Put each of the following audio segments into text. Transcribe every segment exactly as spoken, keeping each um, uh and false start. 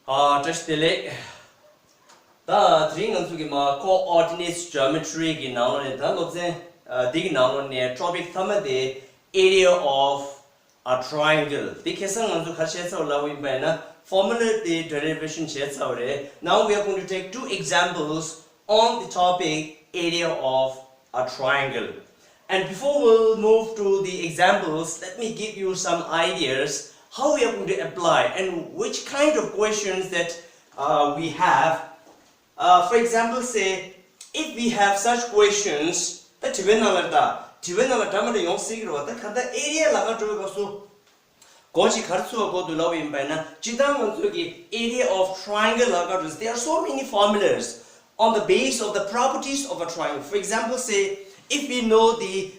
ཨ། བཀྲ་ཤིས་བདེ་ལེགས། ད་དེ་རིང་ང་ཚོ་གི་མ་coordinates geometry གི་ནང་ལོགས་ནས། ད་སློབ་ཚན་ཨ་འདི་གི་ནང་ལོགས་ནས་topic མཐའ་མ་དེ་area of a triangle དེ། ཁ་སང་ང་ཚོ་ག་རེ་བྱས་ཚར་བ་ལབ་པ་ཡིན་པ་ཡིན་ན། formula དེ་derivation བྱས་ཚར་བ་རེད། Now we are going to take two examples on the topic area of a triangle. And before we move to the examples, let me give you some ideas how we are going to apply and which kind of questions that uh, we have. Uh, for example, say, if we have such questions, ད་དྲི་བའི་ནང་ལ། ད་དྲི་བའི་ནང་ལ་འདྲ་མི་འདྲ་ཡོང་སྲིད་ཀྱི་རེད་བ། ད་ག་ད་area ལབ་ཀ་འགྲོ་བའི་སྐབས་སུ། སྒོ་གཅིག་ག་རེ་ཚུགས་པ་དགོས་འདུག་ལབ་པ་ཡིན་པ་ཡིན་ན། སྤྱིར་བཏང་ང་ཚོ་གི་area of triangle ལབ་ཀ་འགྲོ། There are so many formulas on the base of the properties of a triangle. For example, say, if we know the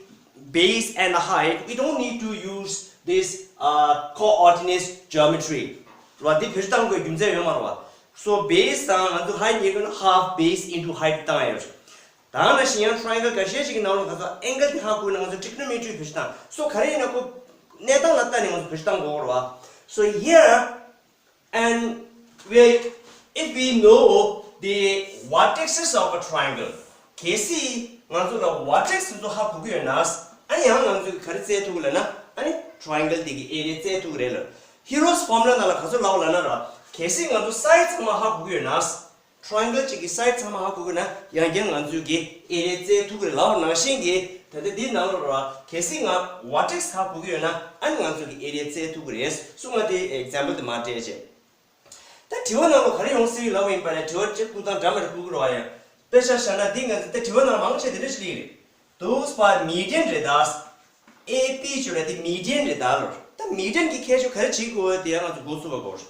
base and the height, we don't need to use this uh, coordinates geometry. རེད་བ། འདི་བེད་སྤྱོད་བཏང་དགོས་རྒྱུ་མཚན་ཡོད་མ་རེད་བ། So base དང་ང་ཚོ་height གཉིས་ཀ་ནི་half base into height བཏང་ཡོད། ད་ནང་བཞིན་ཡང་triangle འགའ་ཤས་ཤིག་གི་ནང་ལོགས་ཁ་ཚ་angle དེ་ཧ་གོ་ན་ང་ཚོ་trigonometry བེད་སྤྱོད་བཏང་། So ག་རེ་ཡིན་ན་ཁོ་གནས་སྟངས་ལ་ལྟ་ནས་ང་ཚོ་བེད་སྤྱོད་བཏང་དགོས་རེད་བ། So here and we, if we know the vertices of a triangle, གལ་སྲིད་ང་ཚོ་ལ་vertex ཚོ་ཧ་གོ་གི་ཡོད་ན། ཨ་ནི་ཡང་ང་ཚོས་ག་རེ་བཙལ་ཐུབ་ཀྱི་ལབ་ན། ཨ་ནི་triangle དེ་གི་area བཙལ་ཐུབ་ཀྱི་རེད་ལ། Hero's formula ནང་ལ་ག་ཚོད་ལབ་པ་ལབ་ན་ར། གལ་སྲིད་ང་ཚོ་side ཚང་མ་ཧ་གོ་གི་ཡོད་ན། Triangle གཅིག་གི་side ཚང་མ་ཧ་གོ་གི་ན། ཡང་བསྐྱར་ང་ཚོས་ཀྱི་area བཙལ་ཐུབ་ཀྱི་རེད་ལབ་པ་ནང་བཞིན་གྱི། ད་ལྟ་འདིའི་ནང་ལ་ར་གལ་སྲིད་ང་vertex ཧ་གོ་གི་ཡོད་ན། ཨ་ནི་ང་ཚོས་ཀྱི་area བཙལ་ཐུབ་ཀྱི་རེད། སོ་ང་དེ་example དེ་མར་སྤྲད་བྱས། ད་དྲི་བ་ནང་ལ་ག་རེ་ཡོང་སྲིད་ལབ་པ་ཡིན་པ་ན། དྲི་བ་གཅིག་བཀོད་སྟངས་འདྲ་མི་འདྲ་བཀོད་ཀྱི་རེད་བ། ཡང་དཔེ་ཆ་བཞག་ན་འདི་ང་ཚོ་ད་དྲི་བ་ནང་མང་ཆེ་དེ་འདྲ་ཞིག་སླེབས་ཀྱི་རེད། དུས་པ་median རེད་ད། ཨེ་པི་ཅོ་ལ་དེ་median རེད་ད་ལོ། ད་median གི་ཁྱད་ཆོས་ག་རེ་བྱེད་དགོས་དེ་ཡང་ང་ཚོ་འགོ་ཚུགས་པ་དགོས།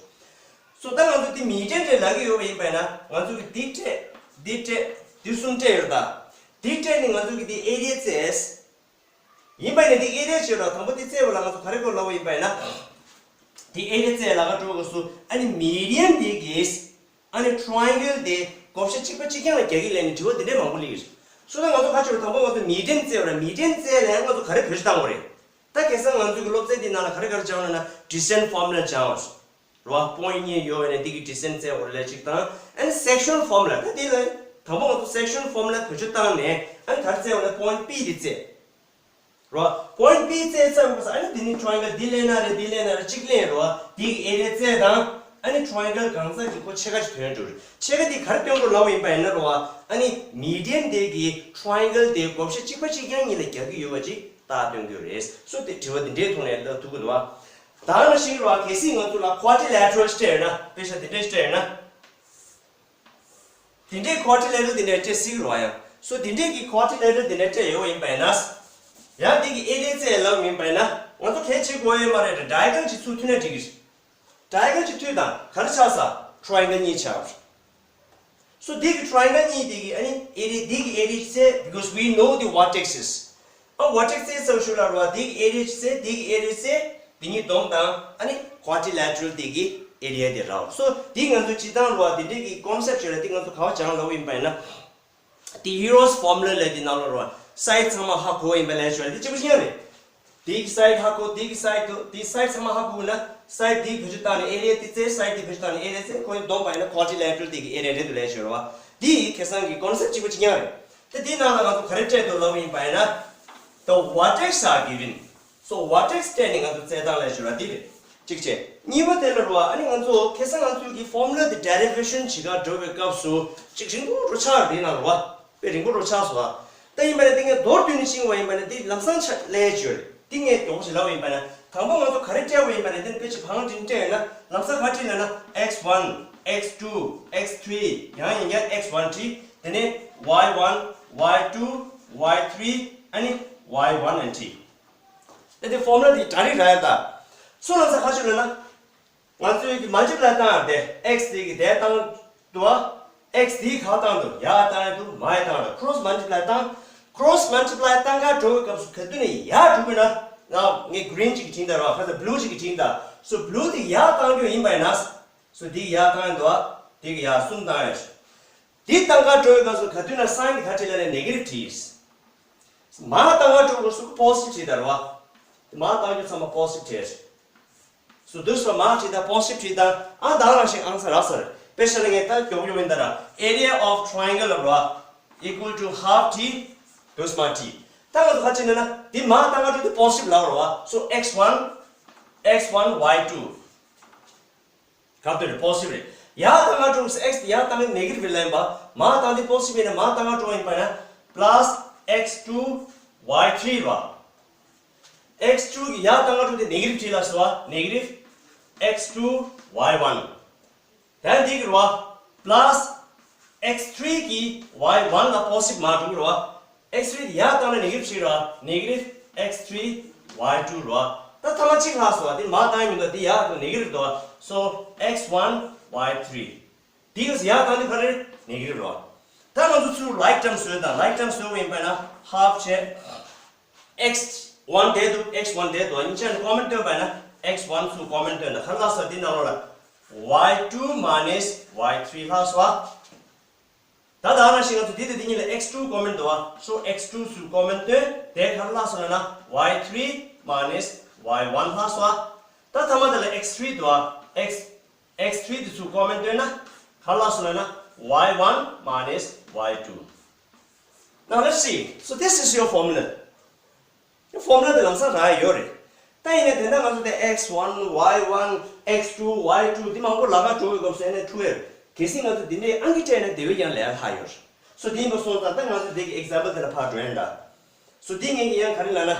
སོ་ད་ང་ཚོ་དེ་median རེད་ལབ་ཀྱི་ཡོད་པ་ཡིན་པ་ན། ང་ཚོ་གི་འདི་སྤྲད། འདི་སྤྲད། འདི་གསུམ་སྤྲད་ཡོད་ད། འདི་སྤྲད་ནས་ང་ཚོ་གི་དེ་area བཙལ། ཡིན་པ་ནི་འདི་area བྱེད་རོགས། དང་པོ་འདི་བཙལ་བ་ལ་ང་ཚོ་ག་རེ་དགོས་ལབ་པ་ཡིན་པ་ཡིན་ན། འདི་area བཙལ་ལ་ག་འགྲོ་དགོས་སུ། ཨ་ནི་median འདི་གིས་ཨ་ནི་triangle དེ་བགོ་བཤའ་གཅིག་པ་གཅིག་རྐྱང་ལ་རྒྱག་གི་ལས་ནི་དྲི་བ་འདི་འདྲའི་མང་པོ་སླེབས་ཀྱི་རེད། སོ་ད་ང་ཚོ་ག་ཅིག་རེད། དང་པོ་ང་ཚོ་median བཙལ་བ་རེད། median བཙལ་ལ་ང་ཚོ་ག་རེ་བེད་སྤྱོད་བཏང་དགོས་རེད། ད་ཁ་སང་ང་ཚོ་གི་སློབ་ཚན་འདི་ནང་ལ་ག་རེ་ག་རེ་སྦྱངས་ལབ་ན། descent formula སྦྱངས་རེད་བ། point གཉིས་ཡོད་པ་ནས་འདི་གི་descent བཙལ་དགོས་རེད་ལབ་གཅིག་དང་། ཨ་ནི་section formula ད་འདི་ལ་དང་པོ་ང་ཚོ་section formula བེད་སྤྱོད་བཏང་ནས། ཨ་ནི་ག་རེ་བཙལ་བ་ན་point P འདི་བཙལ། རོ། point P བཙལ་ཚར་བ་སོང་། ཨ་ནི་དེ་ནི་triangle འདི་ལེན་ན་རེད། འདི་ལེན་ན་རེད། གཅིག་ལེན་རོ། འདི་གི་area བཙལ་དང་། ཨ་ནི་triangle གང་ཟག་གི་ཁོ་ཕྱེད་ཀ་ཅིག་ཐོན་འགྲོ་རེད། ཕྱེད་ཀ་འདི་ག་རེ་སྟོན་དགོས་ལབ་པ་ཡིན་པ་ཡིན་ན་རོ། ཨ་ནི་median འདི་གི་triangle དེ་བགོ་བཤའ་གཅིག་པ་གཅིག་རྐྱང་གཉིས་ལ་རྒྱག་གི་ཡོད་པ་ཅིག་རྟགས་སྟོན་གྱི་ཡོད་རེད། སོ་དེ་དྲི་བ་འདི་འདྲའི་ཐོག་ནས་ལབ་ཐུབ་ཀྱི་འདུག་བ། ད་ནང་བཞིན་རོ། གལ་སྲིད་ང་ཚོ་ལ་quadrilateral སྤྲད་ཡོད་ན། དཔེ་ཆ་འདི་འདྲའི་སྤྲད་ཡོད་ན། དེ་འདྲའི་quadrilateral དེ་འདྲ་སྤྲད་སྲིད་རོ་ཡང་། སོ་དེ་འདྲའི་གི་quadrilateral དེ་འདྲ་སྤྲད་ཡོད་པ་ཡིན་པ་ཡིན་ན། ཡང་དེ་གི་area བཙལ་ལབ་ཡིན་པ་ཡིན་ན། ང་ཚོ་གལ་ཆེ་དགོས་ཡོད་མ་རེད། diagonal གཅིག་ཚུར་མཐུད་ན་འགྲིག་གི་རེད། diagonal གཅིག་མཐུད་དང་ག་རེ་ཆགས་ས། triangle གཉིས་ཆགས། སོ་དེ་གི་triangle གཉིས་དེ་གི་ཨ་ནི་area དེ་གི་area བཙལ། Because we know the vertices. ཨ་vertex བཙལ་ཚར་ཞུ་ལ་རོ། དེ་གི་area བཙལ། དེ་གི་area བཙལ། དེ་གཉིས་བསྡོམས་དང་ཨ་ནི་quadrilateral དེ་གི་area དེ་རག་སོ། དེ་ང་ཚོ་སྤྱིར་བཏང་རོ། དེ་འདྲའི་གི་concept ཞུ་ལ་དེ་ང་ཚོ་ག་བ་སྦྱང་ལབ་ཡིན་པ་ཡིན་ན། དེ་Hero's formula ལབ་དེ་ནང་ལ་རོ། side ཚང་མ་ཧ་གོ་ཡིན་པ་ལས་ཞུ་ལ་དེ་གཅིག་པ་ཤེས་རེད། དེ་གི་side ཧ་གོ། དེ་གི་side དེ་side ཚང་མ་ཧ་གོ་ན། side དེ་བེད་སྤྱོད་བཏང་ནས་area དེ་བཙལ། side དེ་བེད་སྤྱོད་བཏང་ནས་area བཙལ། ཁོ་གཉིས་བསྡོམས་པ་ཡིན་ན་quadrilateral དེ་གི་area རེད་འདུག་ལས་ཞུ་རོ། དེ་ཁ་སང་གི་concept གཅིག་པ་ཤེས་རེད། ད་དེའི་ནང་ལ་ང་ཚོ་ག་རེ་སྤྲད་འདུག་ལབ་ཡིན་པ་ཡིན་ན། The vertex are given. So vertex སྤྲད་ནས་ང་ཚོ་བཙལ་སྟངས་ལ་ཞུ་ར་དེ་རེད། གཅིག་བྱས། གཉིས་པ་དེ་ལ་རོ། ཨ་ནི་ང་ཚོ་ཁ་སང་ང་ཚོའི་གི་formula དེ་derivation བྱེད་ག་འགྲོ་བའི་སྐབས་སུ་གཅིག་རིང་པོ་འགྲོ་ཆགས་རེད་ན་རོ། དཔེ་རིང་པོ་འགྲོ་ཆགས་སོ། ད་ཡིན་པ་ན་དེ་ངས་མདོར་བསྡུས་ནས་ཤེས་པ་ཡིན་པ་ན་དེ་ལམ་སང་ཆ་ལས་བརྗོད་རེད། དེ་ངས་མགྱོགས་པོ་ཞིག་ལབ་པ་ཡིན་པ་ན། དང་པོ་ང་ཚོ་ག་རེ་སྤྲད་པ་ཡིན་པ་ན། དེ་ནི་དཔེ་ཆ་བང་སྒྲིག་སྤྲད་ཡོད་ན། ལམ་སང་ག་བྲིས་ལབ་ན། x one, x two, x three ཡང་ཡིན་ཀྱང་x one བྲིས། དེ་ནས་y one, y two, y three ཨ་ནི་y one ཨ་ནི་བྲིས། ཨེ་དེ་formula དེ་གྲ་སྒྲིག་རག་ཡ་ད། སུ་ལ་ས་ཁ་ཆུ་ལ་ན། ང་ཚོའི་གི་multiply བཏང་ཡ་དེ་x དེ་གི་དེ་བཏང་འདུག་ཨ། x དེ་ག་བཏང་འདུག་ཡ་བཏང་ཡ་འདུག་མ་ཡ་བཏང་འདུག cross multiply བཏང་། cross multiply བཏང་ག་འགྲོ་བའི་སྐབས་སུ་ག་དུས་ནས་ཡ་འགྲོ་དགོས་ན། ང་ངས་green གཅིག་གི་བྲིས་ད་ར་བ། ཁ་ཚ་blue གཅིག་གི་བྲིས་ད། so blue དེ་ཡ་བཏང་རྒྱུ་ཡིན་པ་ཡིན་ན། so དེ་གི་ཡ་བཏང་ཡ་འདུག་ཨ། དེ་གི་ཡ་གསུམ་བཏང་ཡ། དེ་བཏང་ག་འགྲོ་བའི་སྐབས་སུ་ག་དུས་ན་sign དེ་ག་བྲིས་ལ་ནས་negative བྲིས། མ་བཏང་ག་འགྲོ་བའི་སྐབས་སུ་positive བྲིས་ད་ར་བ། མ་བཏང་རྒྱུ་ཚང་མ་positive བྲིས། སོ་དུས་མ་མ་བྲིས་དང་པོ་སི་ཊིབ་བྲིས་དང་ཨ་དང་རང་བཞིན་ཨང་ས་རག་ས་རེད། དཔེ་ཤ་ལ་ངས་ད་མགྱོགས་མགྱོགས་ཡིན་ད་ར། area of triangle ལ་ར་equal to half t དུས་མ་བྲིས། ད་ང་ཚོ་ཁ་ཅིག་ནས་ན་འདི་མ་ད་ང་ཚོ་འདི་པོ་སི་ཊིབ་ལ་ར། so x one x one y two ག་དོན་རེད། པོ་སི་ཊིབ་རེད། ཡ་ད་ང་ཚོ་x ཡ་ད་ནི་ནེ་གེ་ཊིབ་ལ་ཡིན་པ། མ་ད་འདི་པོ་སི་ཊིབ་ཡིན་ན་མ་ད་ང་ཚོ་ཡིན་པ་ན་plus x two y three ར། x two གི་ཡ་ད་ང་ཚོ་འདི་ནེ་གེ་ཊིབ་བྲིས་ལ་སོ་བ་negative x two y one། ད་འདི་གི་ར་བ་plus x three གི་y one ལ་པོ་སི་ཊིབ་མ་འགྲོ་གི་ར་བ། x three ཡ་བཏང་ན་ནེ་གེ་ཊིབ་ཞིག་ར་བ། negative x three y two ར་བ། ད་ཐ་མ་གཅིག་ལྷག་སོང་བ། འདི་མ་བཏང་ཡིན་མི་འདུག་འདི་ཡ་ནེ་གེ་ཊིབ་འདུག་བ། so x one y three། འདི་གི་ཡ་བཏང་དུས་ག་རེ་རེད། ནེ་གེ་ཊིབ་ར་བ། ད་ང་ཚོ་ཚུར་like term བཟོས་དང་like term བཟོས་པ་ཡིན་པ་ན་half བྱས། x one དེ་འདུག x one དེ་འདུག་གཉིས་ཆ་ནས་ཀོ་མན་བཏོན་པ་ན་x one ཚུར་ཀོ་མན་བཏོན་ན་ག་རེ་ལྷག་སོང་། འདི་ནང་ལོགས་ལ་y two minus y three ལྷག་སོང་བ། ད་ད་ནང་བཞིན་ང་ཚོ་འདི་དང་འདི་གཉིས་ལ་x two ཀོ་མན་འདུག་བ། so x two ཚུར་ཀོ་མན་བཏོན། དེ་ག་རེ་ལྷག་སོང་ལབ་ན་y three minus y one ལྷག་སོང་བ། ད་ཐ་མ་དེ་ལ་x three འདུག་བ། x x three དེ་ཚུར་ཀོ་མན་བཏོན་ན་ག་རེ་ལྷག་སོང་ལབ་ན་y one minus y two། Now let's see. So this is your formula. ཕོར་མུ་ལ་དེ་ལམ་སང་རག་ཡོད་རེད། ད་ཡིན་ནའི་དེ་འདྲ་ང་ཚོ་དེ་x one y one x two y two དེ་མང་པོ་ལ་ཁ་འགྲོ་བའི་སྐབས་སུ་ཨ་ནི་འཁྲུལ་ཡོད། གལ་སྲིད་ང་ཚོ་འདི་འདྲའི་ཨང་ཀི་སྤྲད་ན་དེ་བས་ཀྱང་ལས་སླ་ཡོད། སོ་དེ་ཡིན་པ་སོང་ཙང་ད་ང་ཚོ་དེ་གི་example དེ་ལ་ཕར་འགྲོ་ཡིན་ད། སོ་དེ་ངས་ཀྱི་ཡང་ག་རེ་ལབ་ན།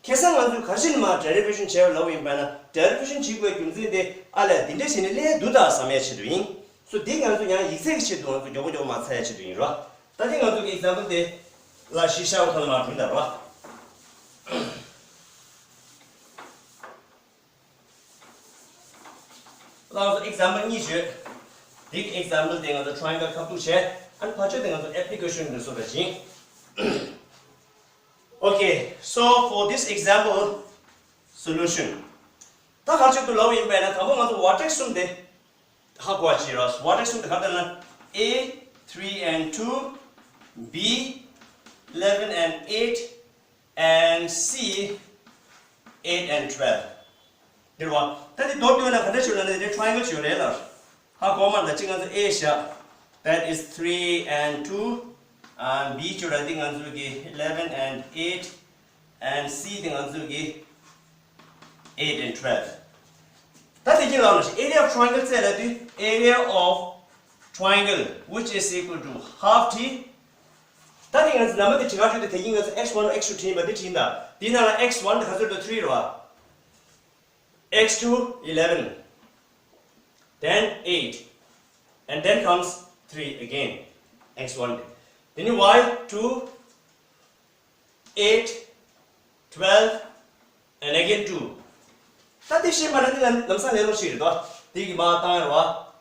ཁ་སང་ང་ཚོས་ག་རེ་བྱས་ནས་མར་derivation བྱས་པ་ལབ་ཡིན་པ་ན། derivation བྱེད་དགོས་རྒྱུ་མཚན་དེ་ཨ་ལས་འདི་འདྲ་བྱས་ནས་ལས་སྡུག་ད་བསམ་ཡ་ཆེད་དུ་ཡིན། སོ་འདི་ང་ཚོ་ཡང་ཡིག་ཚད་ཀྱི་ཆེད་དུ་ང་ཚོ་མགྱོགས་པོ་མགྱོགས་པོ་མར་ཚར་ཡ་ཆེད་དུ་ཡིན་རོ། ད་ཐེངས་ང་ཚོ་གི་example དེ་ལ་གཞི་བཞག་པ་ཐོག་ནས་མར་འགྲོ་ད་རོ། ལགས་སོ། example གཉིས་བརྗོད། འདི་གི་example དེ་ང་ཚོ་triangle ཁ་ཐུག་བྱས། ཨ་ནི་ཕར་ཕྱོགས་དེ་ང་ཚོ་application དུ་བཟོ་བ་ཡིན། Okay, so for this example solution ད་ཕར་ཕྱོགས་དུ་ལབ་ཡིན་པས་ན་དང་པོ་ང་ཚོ་vertex གསུམ་དེ་ཧ་གོ་བ་བྱེད་རོགས། vertex གསུམ་དེ་ག་རེ་ལབ་ན། A three and two, B eleven and eight, and C eight and twelve འདིར་བ། ད་འདི་མདོར་བསྡུས་ན་ག་འདྲ་བྱུང་ན་ནི་འདི་triangle བྱུང་རེད་ལ། ཧ་གོ་མ་ད་ཅི་ང་ཚོ་A བཞག that is three and two, and B བྱུང་ར་འདི་ང་ཚོ་གི་eleven and eight, and C དེ་ང་ཚོ་གི་eight and twelve། ད་དེ་གྱིས་ལབ་ན་ཤི་area of triangle བཙལ་ལ་དུས་area of triangle which is equal to half t། ད་དེ་ང་ཚོ་ནམ་པ་དེ་བྲི་ག་བྲི་དུས་དེ་གྱིས་ང་ཚོ་x one x two བྲིས་པ་དེ་བྲིས་ད། དེ་ནང་ལ་x one དེ་ག་ཚོད་འདུག three རེད་བ། x two eleven, then eight, and then comes three again. x one དེ་ནི་y two eight, twelve, and again two། ད་དེ་ཤེས་མ་རེད། འདི་ལམ་སང་ལས་སླ་ཤོས་རེད་དོ། འདི་གི་མར་བཏང་རེད་བ།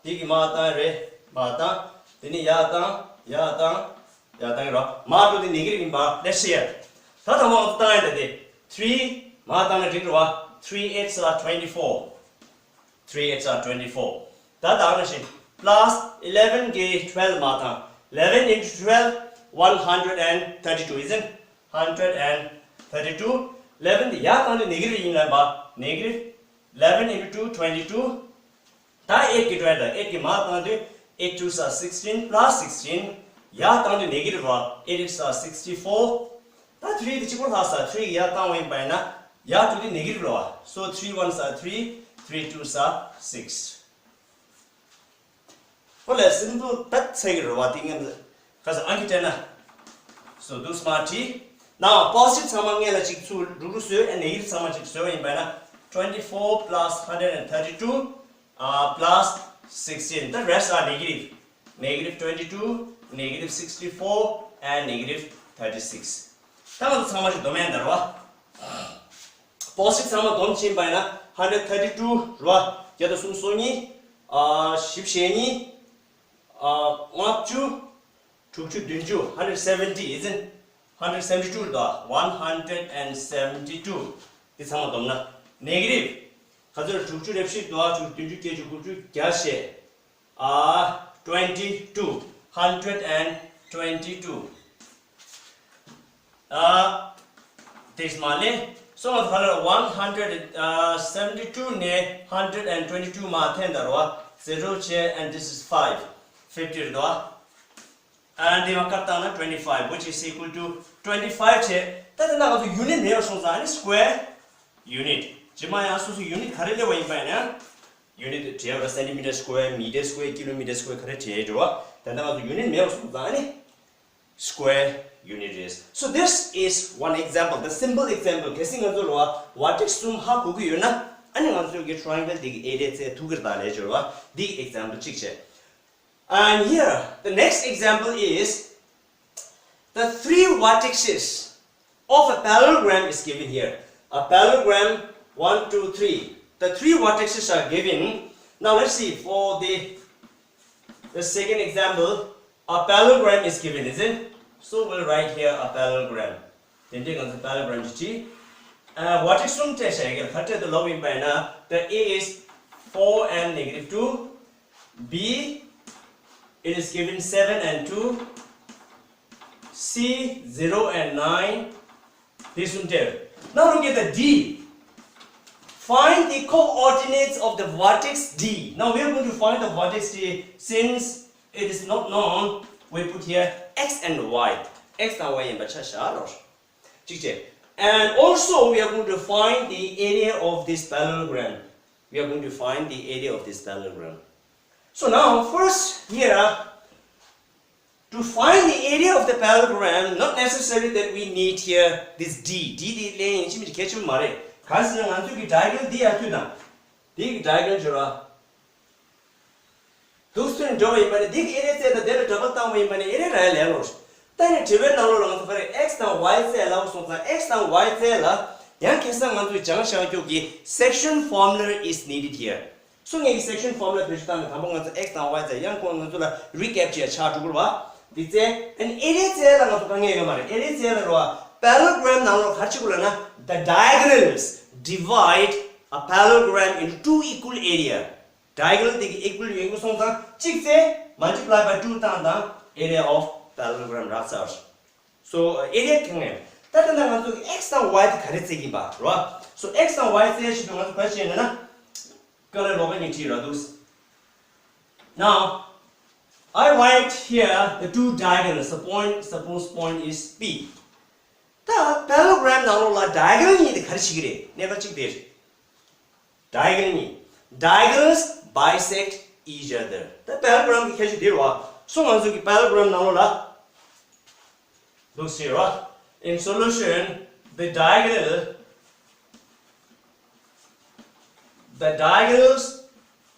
འདི་གི་མར་བཏང་རེད། མར་བཏང་། དེ་ནི་ཡར་བཏང་། ཡར་བཏང་། ཡར་བཏང་རེད་བ། མར་འགྲོ་དེ་ནེ་གེ་ཊིབ་ཡིན་པ་ལས་ཤེས་ཡ། ད་ད་མར་བཏང་ཡ་ད་དེ་three མར་བཏང་ན་འགྲིག་རེད་བ། three eights are twenty-four. three eights are twenty-four. ད་ད་ནང་བཞིན་plus eleven གི་twelve མར་བཏང་། eleven into twelve, one hundred and thirty-two, isn't? hundred and thirty-two. eleven དེ་ཡར་བཏང་དུས་ནེ་གེ་ཊིབ་ཡིན་ལབ་པ། negative eleven into two, twenty-two. ད་eight གི་twelve དང་eight གི་མར་བཏང་དུས་eight twos are sixteen plus sixteen. ཡར་བཏང་དུས་ནེ་གེ་ཊིབ་རེད་བ། eight eights are sixty-four. ད་three དེ་གཅིག་པོ་ལྷག་ས། three གི་ཡར་བཏང་བ་ཡིན་པ་ཡིན་ན་ཡར་འགྲོ་དུས་ནེ་གེ་ཊིབ་རེད་བ། so three ones are three, three twos are six. ཧོ་ལས་simple ད་ཚད་ཀྱི་རེད་བ། དེ་ངས་ག་ས་ཨང་ཀི་སྤྲད་ན། so དུས་མ་བྲིས། ནའོ་པོ་སི་ཊིབ་ཚང་མ་སྔོན་ལ་གཅིག་ཚུར་འགྲོ་འགྲོ་བཟོས། ཨ་ནེ་གེ་ཊིབ་ཚང་མ་གཅིག་བཟོས་པ་ཡིན་པ་ན་twenty-four plus hundred and thirty-two, uh, plus sixteen. The rest are negative. Negative twenty-two, negative sixty-four, and negative thirty-six. ད་ང་ཚོ་ཚང་མ་ཞིག་སྡོམ་ཡ་འདར་བ། པོ་སི་ཊིབ་ཚང་མ་སྡོམ་ཕྱིན་པ་ཡིན་ན་hundred thirty-two རེད་བ། བརྒྱ་དང་སུམ་ཅུ་སོ་གཉིས། ཨ་བཞི་བཅུ་ཞེ་གཉིས། ཨ་ལྔ་བཅུ། དྲུག་ཅུ་བདུན་ཅུ། hundred seventy, isn't? hundred seventy-two རེད་དོ། one hundred and seventy-two འདི་ཚང་མ་སྡོམ་ན་ནེ་གེ་ཊིབ་ག་ཚོད་རེད། དྲུག་ཅུ་རེ་བཞི་དོ། དྲུག་བདུན་ཅུ་བརྒྱད་ཅུ་དགུ་བཅུ་བརྒྱ་ཞེ། ཨ་twenty-two, hundred and twenty-two. ཨ་དེ་མ་ལས་ So ང་ཚོ་ག་ལ་one hundred seventy two ནས one hundred twenty two མ་འཐེན་ད་རོ། zero བྱས། And this is five, fifty རེད་དོ། And འདི་མ་བཀར་བཏང་ན་twenty five, which is equal to twenty five བྱས། ད་དེ་ན་ང་ཚོ་unit མེད་པ་སོང་ཙང་ཨ་ནི་square unit རྗེས་མ་ཡང་སོ་སོ་unit ག་རེ་སླེབས་པ་ཡིན་པ་ཡིན་ན། unit བྲིས་པ་centimeter square, meter square, kilometer square ག་རེ་བྲིས་འགྲོ་བ། ད་ལྟ་ང་ཚོ་unit མེད་པ་སོང་ཙང་ཨ་ནི་square unit རེད། So this is one example, the simple example. གལ་སྲིད་ང་ཚོ་ལ་vertex གསུམ་ཧ་གོ་གི་ཡོད་ན་ཨ་ནི་ང་ཚོ་གི་triangle འདི་གི་area བཙལ་ཐུབ་ཀྱི་རེད་ད་ལས་འགྲོ་བ། འདི་example གཅིག་བྱས། And here, the next example is the three vertices of a parallelogram is given here. A parallelogram, one, two, three. The three vertices are given. Now let's see, for the, the second example, a parallelogram is given, is it? So we'll write here a parallelogram. དེ་འདྲའི་ང་ཚོ་parallelogram ཞིག་བྲིས། ཨ། vertex གསུམ་སྤྲད་བྱས་ཀྱི་ཁ་སྤྲད་དུ་ལོག་ཡིན་པ་ཡིན་ན། the A is four and negative two, B, it is given seven and two, C, zero and nine. དེ་གསུམ་སྤྲད། Now look at the D. Find the coordinates of the vertex D. Now we are going to find the vertex D. Since it is not known, we put here x and y. x དང་y ཡིན་པ་ཆ་བཞག་རོགས། གཅིག་བྱས། And also we are going to find the area of this parallelogram. We are going to find the area of this parallelogram. So now first here, to find the area of the parallelogram, not necessary that we need here this D. D དེ་ལེན་ཡིན་ཅི་མི་གལ་ཆེན་པོ་མ་རེད། གང་ཟེར་ན་ང་ཚོ་གི་diagonal འདི་ཡར་མཐུད་དང་། འདི་གི་diagonal སྦྱོར་བ། འདུག་སེ་འགྲོ་བ་ཡིན་པ་ནི་འདི་གི་area བཙལ་དང་དེ་ལ་double བཏང་བ་ཡིན་པ་ནི་area རག་ཡ་ལས་སླ་པོ་རེད། ད་ནི་དྲི་བའི་ནང་ལོགས་ལ་ང་ཚོ་ག་རེ་x དང་y བཙལ་ལབ་སོང་ཙང་x དང་y བཙལ་ལ། ཡང་ཁ་སང་ང་ཚོས་སྦྱངས་བཞག་རྒྱུ་གི section formula is needed here. སོ་ངེད་ཀྱི་section formula བེད་སྤྱོད་བཏང་ནས་དང་པོ་ང་ཚོ་x དང་y བཙལ། ཡང་ཁོང་ང་ཚོ་ལ་recap བྱས་ཆགས་འགྲོ་གི་རེད་བ། འདི་བཙལ། ཨ་ནི་area བཙལ་ལ་ང་ཚོ་དཀའ་ངལ་ཡོད་མ་རེད། area བཙལ་ལ་རེད་བ། parallelogram ནང་ལོགས་ག་རེ་བྱེད་དགོས་ལབ་ན། the diagonals divide a parallelogram into two equal area. diagonal དེ་གི་equal ཡོད་དགོས་སོང་ཙང་གཅིག་བཙལ། multiply by two བཏང་དང་area of parallelogram རག་ཚར། So area གང་ཡང་། ད་ལྟ་ན་ང་ཚོ་གི་x དང་y དེ་ག་རེ་བཙལ་གྱིན་པ་རེད་བ། So x དང་y བཙལ་ཆེད་དུ་ང་ཚོ་ག་རེ་བྱས་ཡིན་ན། ཀ་ལ་ལོག་ཀ་གཉིས་བྲིས་ར་འདུག Now I write here the two diagonals. The point, suppose point is P. ད་parallelogram ནང་ལོགས་ལ་diagonal གཉིས་དེ་ག་རེ་བྱེད་ཀྱི་རེད། གནས་སྐབས་གཅིག་དེ་རེད། diagonal གཉིས། diagonals bisect each other. ད་parallelogram གི་ཁྱད་ཆོས་འདི་རེད་བ། སོ་ང་ཚོ་གི་parallelogram ནང་ལོགས་ལ་འདུག་སེ་རེད་བ། In solution, the diagonal, the diagonals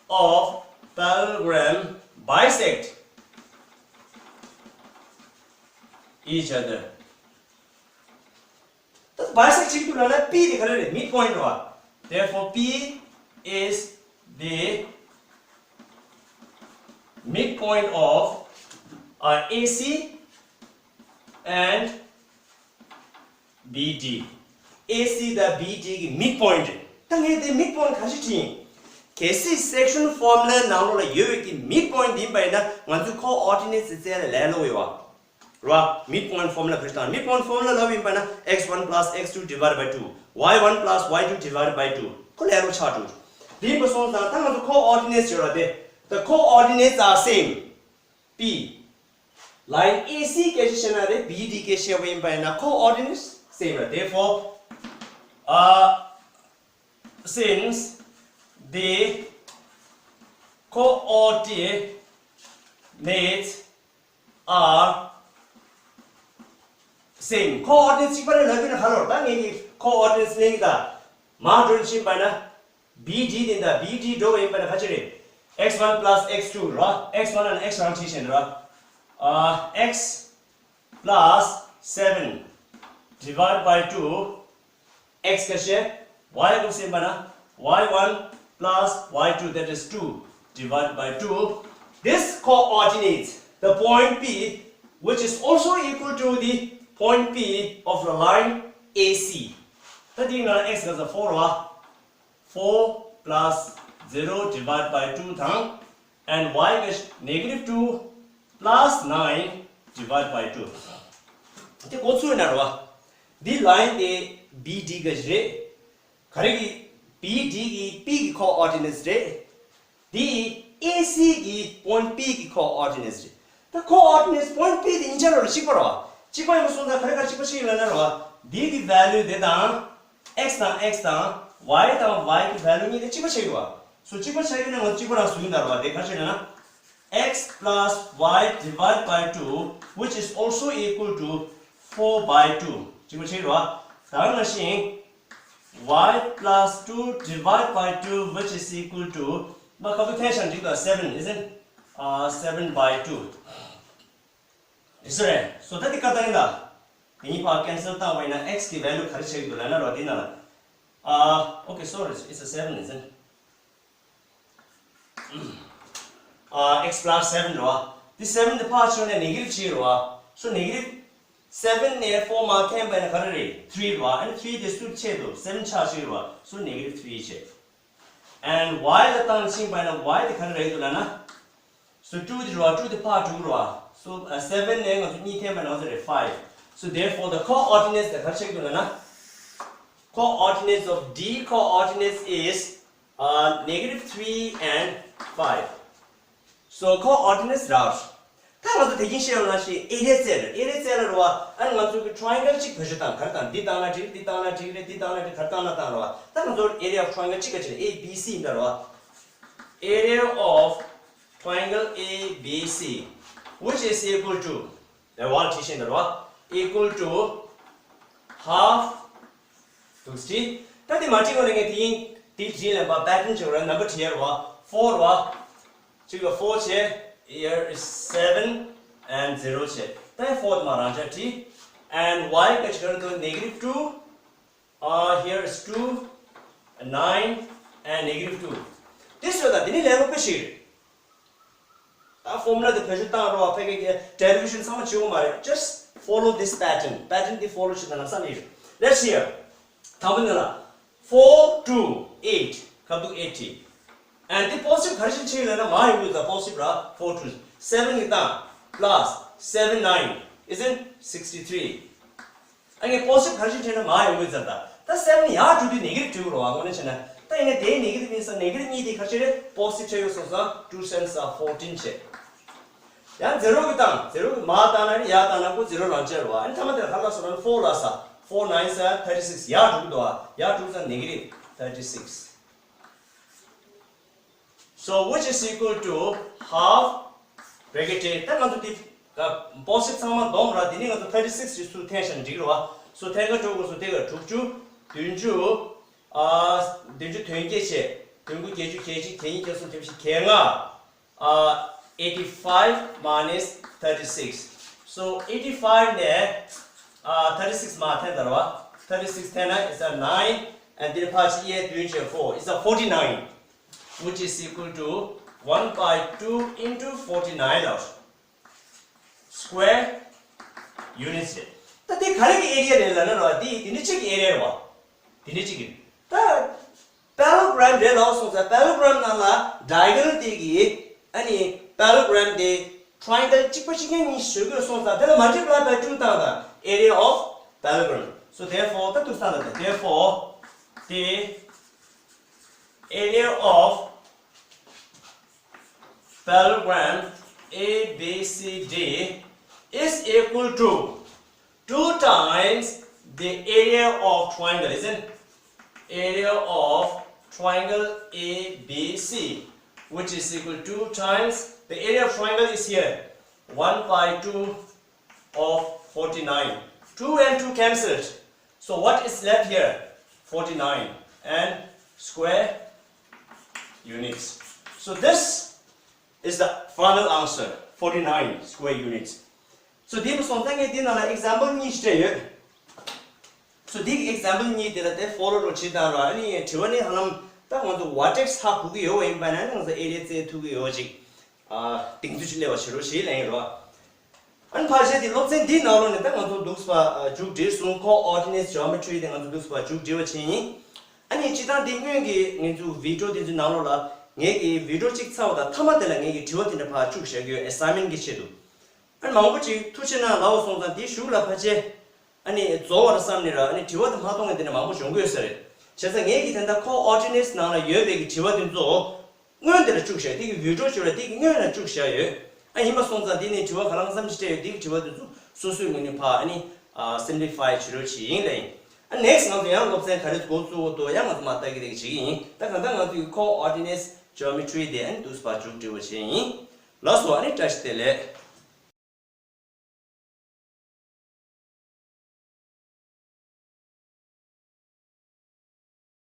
of parallelogram bisect each other. ད་bisect བྱེད་ཀྱི་འདུག་ལབ་ན་P དེ་ག་རེ་རེད། midpoint རེད་བ། Therefore P is the midpoint of, uh, A C and B D. A C དང་B D གི་midpoint རེད། ད་ངས་དེ་midpoint ག་རེ་བྱེད་ཀྱི་ཡིན། གལ་སྲིད་section formula ནང་ལོགས་ལ་ཡོད་པའི་གི་midpoint ཡིན་པ་ཡིན་ན་ང་ཚོའི་coordinates བཙལ་ལ་ལས་སླ་པོ་ཡོད་བ། རེད་བ། midpoint formula བེད་སྤྱོད་བཏང་། midpoint formula ལབ་ཡིན་པ་ན་x one plus x two divided by two, y one plus y two divided by two ཁོ་ལས་སླ་པོ་ཆགས་འགྲོ། དེ་ཡིན་པ་སོང་ཙང་ད་ང་ཚོ་coordinates ཡོད་ར་དེ། The coordinates are same. P, line A C སྐད་ཆ་བཤད་ན་རེད། B D སྐད་ཆ་བཤད་པ་ཡིན་པ་ཡིན་ན་coordinates same རེད། Therefore, uh, since the coordinates are same, coordinates གཅིག་པ་རེད་ལབ་ཀྱི་ན་ཧ་ལོ། ད་ངེད་ཀྱི་coordinates ལེན་གྱི་ད་མ་འགྲོ་ཕྱིན་པ་ན། B D དེ་འདྲ། B D འགྲོ་བ་ཡིན་པ་ན་ག་ཅི་རེད། x one plus x two ར། x one ལ་x རང་བྲིས་བཞིན་ར། ཨ། x plus seven divided by two, x ག་ཤེ། y ག་ཤེ་ཡིན་པ་ན། y one plus y two, that is two divided by two. This coordinates the point P, which is also equal to the point P of the line A C. ད་དེའི་ནང་ལ་x ག་ཚོད། four ར། four plus zero divided by two དང་། and y ག་ཤེ། negative two plus nine divided by two. དེ་འགོ་ཚུགས་ན་ར་བ། འདི་line དེ་ B D ག་རེད། ག་རེ་གི་B D གི་P གི་coordinates རེད། དེ་A C གི་point P གི་coordinates རེད། ད་coordinates point P དེ་གཉིས་ཆ་རོ་ལ་གཅིག་པ་རོ། གཅིག་པ་ཡིན་པ་སོང་ཙང་ག་རེ་ག་གཅིག་པ་ཞིག་ཡིན་ལ་ན་རོ། འདི་གི་value དེ་དང་། X དང་X དང་Y དང་Y གི་value གཉིས་དེ་གཅིག་པ་ཆགས་ཡོད་བ། སོ་གཅིག་པ་ཆགས་ཡོད་ན་ང་གཅིག་པ་རང་བཟོ་ཡིན་ད་རོ། དེ་ག་ཆགས་ཡོད་ན། X plus Y divide by two, which is also equal to four by two གཅིག་པ་ཆགས་ཡོད་བ། ད་ནང་བཞིན། Y plus two divide by two, which is equal to, མ་ཁ་བུ་ཐེན་ཤང་འགྲིག་དང་seven, isn't? Uh, seven by two. Is it? So that the Katarina. When you cancel that way, now X the value correct to the Lana Rodina. Uh, okay, sorry, it's a seven, isn't? Uh, X plus seven, right? This seven the part shown a negative zero. So negative seven near four ma ten by the three, right? And three the stood check, seven charge, right? So negative three check. And Y the tan ching by the Y the color rate lana. So two the raw, two the part two raw. So uh, seven name of ni ten by another five. So therefore the coordinates the color check lana. Coordinates of D coordinates is uh, negative three and five. So coordinates route. ད་ང་ཚོ་དེ་གིན་ཤེས་ཡོང་ན་ཤེས་area རྩལ་རེད། area རྩལ་རེད་བ། ཨ་ནི་ང་ཚོ་གི་triangle གཅིག་བེད་སྤྱོད་བཏང་ག་རེ་བཏང་། འདི་བཏང་ན་འགྲིག་འདི་བཏང་ན་འགྲིག་རེད། འདི་བཏང་ན་འགྲིག་ག་རེ་བཏང་ན་བཏང་རེད་བ། ད་ང་ཚོ་area of triangle གཅིག་ག་ཅིག་རེད། A B C ཡིན་ད་རེད་བ། Area of triangle A B C, which is equal to, the wall teaching the equal to half. ཐུགས་རྗེ་ཆེ། ད་དེ་མ་བྲིས་གོང་ནས་ངས་དེ་ཡིན་དེ་བྲིས་ལེན་པ་pattern བྱེད་ར་number བྲིས་ཡར་བ། four བ། གཅིག་ལ་four བྱས། Here is seven and zero བྱས། ད་four མ་རང་ཆ་བྲིས། And Y ག་ཅིག་ར་དུ་negative two, uh, here is two, nine and negative two. This way ད་དེ་ནི་ལས་སློག་པ་ཞིག་རེད། ད་formula དེ་བེད་སྤྱོད་བཏང་རོགས། ཕ་གི་གི་derivation ཚང་མ་བྱེད་དགོས་མ་རེད། Just follow this pattern. Pattern དེ་follow བྱེད་ན་ལམ་སང་ལས་རེད། Let's hear. དང་པོ་ནི་ལ། four two eight ཁ་ཐུག་eighty. And དེ་positive ག་རེ་ཞིག་ཆེ་ཡོད་ན་མ་ཡོང་གི་ད་positive ར། four two seven གི་དང་plus seven nine is in sixty three. ཨ་ངས་positive ག་རེ་ཞིག་བྱས་ན་མ་ཡོང་གི་ཟེར་ད། ད་seven ཡར་འགྲོ་དུས་negative འགྲོ་གི་རེད་བ། དངོས་གནས་བྱས་ན། ད་ཡིན་ན་དེའི་negative ཡིན་ས་negative གཉིས་དེ་ག་རེ་བྱས་རེད། Positive ཆགས་ཡོད་སོང་ཙང་two sevens are fourteen བྱས། ཡང་zero གི་དང་zero གི་མར་བཏང་ན་ཡར་བཏང་ན་ཁོ་zero རང་ཆགས་རེད་བ། ཨ་ནི་མཐའ་མ་དེར་ག་རེ་ལབ་སོང་ན་four ལབ་ས། Four nines are thirty six ཡར་འགྲོ་གི་འདུག་བ། ཡར་འགྲོ་ཙང་negative thirty six. So which is equal to half bracket ད་ང་ཚོ་དེ་positive ཚང་མ་བསྡོམས་ར། དེ་ནི་ང་ཚོ་thirty six ཞིག་སུ་འཐེན་ཤག་འགྲིག་ར་བ། སུ་འཐེན་ག་འགྲོ་དགོས་སུ་དེ་ག་དྲུག་ཅུ། བདུན་ཅུ། ཨ། བདུན་ཅུ་དོན་བརྒྱད་བྱས། བདུན་དགུ་བརྒྱད་ཅུ། བརྒྱད་གཅིག་བརྒྱད་གཉིས། བརྒྱད་གསུམ། བརྒྱད་བཞི། བརྒྱད་ལྔ། ཨ། eighty five minus thirty six. So eighty five ནས་ཨ། thirty six མར་འཐེན་ད་ར་བ། thirty six འཐེན་ན་it's a nine and དེ་ཕར་ཕྱིན་ཡས་བདུན་བྱས་four, it's a forty nine, which is equal to one by two into forty nine of square units རེད། ད་དེ་ག་རེ་གི་area རེད་ལབ་ན་ར་བ། དེ་དེ་འདྲ་གཅིག་གི་area རེད་བ། དེ་འདྲ་གཅིག་གི་ད་parallelogram རེད་ལབ་སོང་ཙང་parallelogram ནང་ལ་diagonal དེ་གི་ཨ་ནི་parallelogram དེ་triangle གཅིག་པ་གཅིག་རྐྱང་གཉིས་བཟོ་དགོས་སོང་ཙང་དེ་ལ་multiply by two བཏང་དང་area of parallelogram. So therefore ད་ཐུག་ས་ལ་ད་therefore the area of parallelogram A B C D is equal to two times the area of triangle, isn't it? Area of triangle A B C, which is equal to two times the area of triangle is here, one by two of forty nine. Two and two cancelled. So what is left here? Forty nine and square units. So this is the final answer, forty nine square units. So དེ་མ་སོང་ད་ངས་དེ་ནང་ལ་example གཉིས་སྤྲད་ཡོད། So དེ་གི་example གཉིས་དེ་ལ་དེ་follow རོགས་བྱེད་དང་ར། ཨ་ནི་དྲི་བ་ནི་ཧ་ལམ་ད་ང་ཚོ་vertex ཧ་གོ་གི་ཡོད་པ་ཡིན་པ་ན་ང་ཚོ་area རྩལ་ཐུབ་ཀྱི་ཡོད་ཅིག་གདེང་ཚོད་ཅིག་སླེབས་པ་བྱེད་རོགས་ཞེས་ལན་ཡོད་ར། ཨ་ནི་ཕལ་ཆེར་དེ་སློབ་ཚན་འདིའི་ནང་ལོགས་ནས་ད་ང་ཚོ་འདུག་སེ་མཇུག་སྒྲིལ་སོང་། Coordinates geometry དེ་ང་ཚོ་འདུག་སེ་མཇུག་སྒྲིལ་བ་བྱས་ཡིན། ཨ་ནི་སྤྱིར་བཏང་དེ་སྔོན་གྱི་ངེད་ཚོ་video དེ་ཚོའི་ནང་ལོགས་ལ་ངེད་ཀྱི་video གཅིག་ཚར་བ་དང་མཐའ་མ་དེ་ལ་ངེད་ཀྱི་དྲི་བ་དེ་འདྲ་ཕར་བཅུག་བཞག་གི་ཡོད། assignment གི་ཆེད་དུ། ཨ་ནི་མང་པོ་ཅིག་ཐུགས་རྗེ་གནང་ལབ་སོང་ཙང་དེའི་གཞུག་ལ་ཕལ་ཆེར་ ཨ་ནི་རྫོགས་པར་བསམ་ནས་ར། ཨ་ནི་དྲི་བ་དེ་མ་གཏོང་མཁན་དེ་ནི་མང་པོ་འབྱུང་གི་ཡོད་ས་རེད། བྱས་ཙང་ངས་ཀྱིས་ད་ལྟ་ཁོ་ཨོར་ཌི་ནེན་སི་ནང་ལ་ཡོད་པའི་གི་དྲི་བ་དེ་ཚོ་སྔོན་དེ་ལ་བཅུག་བཞག་དེ་གི་བི་ཌི་ཡོ་བྱོས་ར། དེ་གི་སྔོན་ལ་བཅུག་བཞག་ཡོད། ཨ་ཡིན་པ་སོང་ཙང་དེ་ནི་དྲི་བ་ག་ལ་གང་འཚམ་ཞིག་སྤྲད་ཡོད། དེ་གི་དྲི་བ་དེ་ཚོ་སོ་སོའི་ངོས་ནས་ཕར་ཨ་ནི་ཨ་སིམ་པི་ལི་ཕའི་བྱེད་རོགས་བྱེད་ཡིན་ལབ་ཡིན། ཨ་ནེག་སི་ཊི་ང་ཚོ་ཡང་སློབ་ཚན་ག་རེ་འགོ་བཙུགས་འོ་དོ་ཡང་ང་ཚོ་མ་ལྟ་གི་རེ་བྱེད་ཀྱི་ཡིན། ད་གང་ལྟར་ང་ཚོ་གི་ཁོ་ཨོར་ཌི་ནེན་སི་ཇི་ཡོ་མེ་ཊི་རི་དེ་ཨ་ནི་འདུག་སེ་ཕར་མཇུག་སྒྲིལ་བ་བྱེད་ཡིན། ལགས་སོ། ཨ་ནི་བཀྲ་ཤིས་བདེ་ལེགས།